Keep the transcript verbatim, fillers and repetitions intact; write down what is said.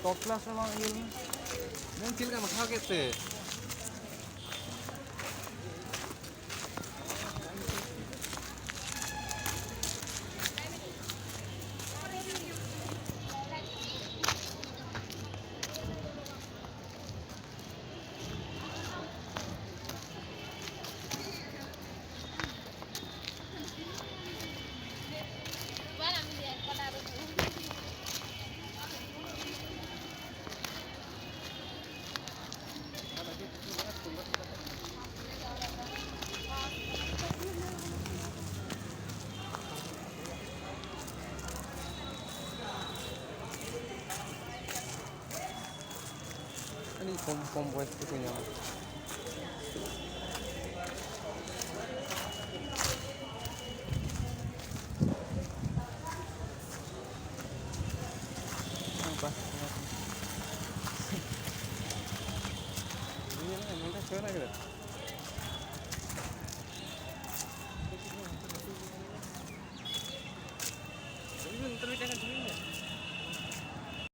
ᱴᱚᱯ class ᱨᱮ ᱵᱟᱝ ᱤᱭᱟᱹ ᱞᱮᱱᱟ? ᱢᱮᱱ ᱪᱮᱫ ᱞᱮᱠᱟ ᱢᱟᱠᱷᱟᱣ ᱠᱮᱫ ᱛᱮ? ᱟᱹᱰᱤ ᱠᱚᱢ, ᱠᱚᱢ ᱵᱚᱭᱮᱥ ᱛᱮᱠᱚ ᱧᱟᱢᱟ᱾ ᱵᱟᱥ᱾ ᱱᱚᱰᱮ ᱥᱩᱨ ᱨᱮ ᱠᱟᱱᱟ᱾